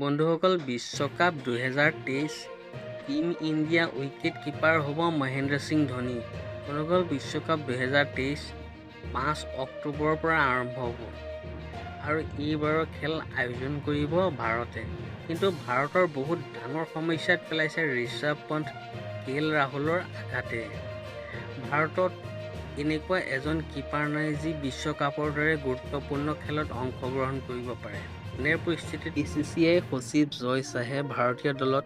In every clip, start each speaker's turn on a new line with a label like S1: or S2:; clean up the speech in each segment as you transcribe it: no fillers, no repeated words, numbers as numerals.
S1: বন্ধুসকল, বিশ্বকাপ 2023 team India wicket keeper হ'ব মহেন্দ্ৰ সিং ধোনী। বন্ধুসকল, বিশ্বকাপ 2023 5 অক্টোবৰৰ পৰা আৰম্ভ হ'ব আৰু এইবাৰৰ খেল আয়োজন কৰিব ভাৰতে। কিন্তু ভাৰতৰ বহুত ডাঙৰ সমস্যাত পেলাইছে ঋষভ পন্থ, কে এল ৰাহুলৰ আঘাতে। ভাৰতত এনেকুৱা এজন কিপাৰ নাই যি বিশ্বকাপৰ দৰে গুৰুত্বপূৰ্ণ খেলত অংশগ্ৰহণ কৰিব পাৰে। এনে পৰিস্থিতিত বিচিচিআই সচিব জয় শ্বাহে ভাৰতীয় দলত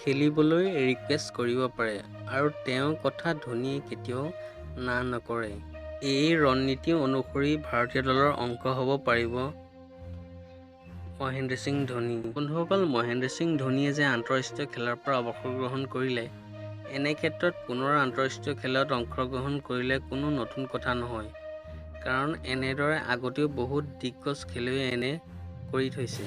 S1: খেলিবলৈ ৰিকুৱেষ্ট কৰিব পাৰে আৰু তেওঁৰ কথা ধোনীয়ে কেতিয়াও না নকৰে। এই ৰণনীতি অনুসৰি ভাৰতীয় দলৰ অংশ হ'ব পাৰিব মহেন্দ্ৰ সিং ধোনী। বন্ধুসকল, মহেন্দ্ৰ সিং ধোনীয়ে যে আন্তঃৰাষ্ট্ৰীয় খেলৰ পৰা অৱসৰ গ্ৰহণ কৰিলে, এনে ক্ষেত্ৰত পুনৰ আন্তঃৰাষ্ট্ৰীয় খেলত অংশগ্ৰহণ কৰিলে কোনো নতুন কথা নহয়। কাৰণ এনেদৰে আগতেও বহুত দিগ্গজ খেলুৱৈয়ে এনে কৰি থৈছে।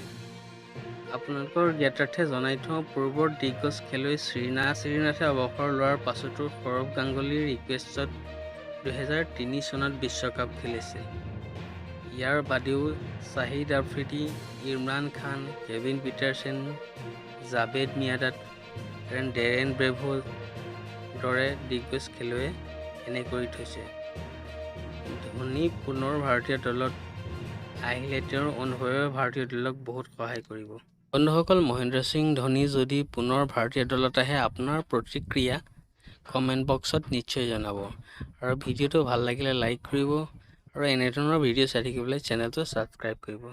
S1: আপোনালোকৰ জ্ঞাতাৰ্থে জনাই থওঁ, পূৰ্বৰ দিগ্গজ খেলুৱৈ শ্ৰীনাথে অৱসৰ লোৱাৰ পাছতো সৌৰভ গাংগুলীৰ ৰিকুৱেষ্টত 2003 চনত বিশ্বকাপ খেলিছিল। ইয়াৰ বাদেও Shahid Afridi, Imran Khan, Kevin Pietersen, Javed Miandad, Darren ব্ৰেভোৰ দৰে দিগ্গজ খেলুৱৈয়ে এনে কৰি থৈছে। ধোনী পুনৰ ভাৰতীয় দলত আহিলে তেওঁৰ অনুভৱে ভাৰতীয় দলক বহুত সহায় কৰিব। বন্ধুসকল, মহেন্দ্ৰ সিং ধোনী যদি পুনৰ ভাৰতীয় দলত আহে, আপোনাৰ প্ৰতিক্ৰিয়া কমেণ্ট বক্সত নিশ্চয় জনাব আৰু ভিডিঅ'টো ভাল লাগিলে লাইক কৰিব আৰু এনেধৰণৰ ভিডিঅ' চাই থাকিবলৈ চেনেলটো ছাবস্ক্ৰাইব কৰিব।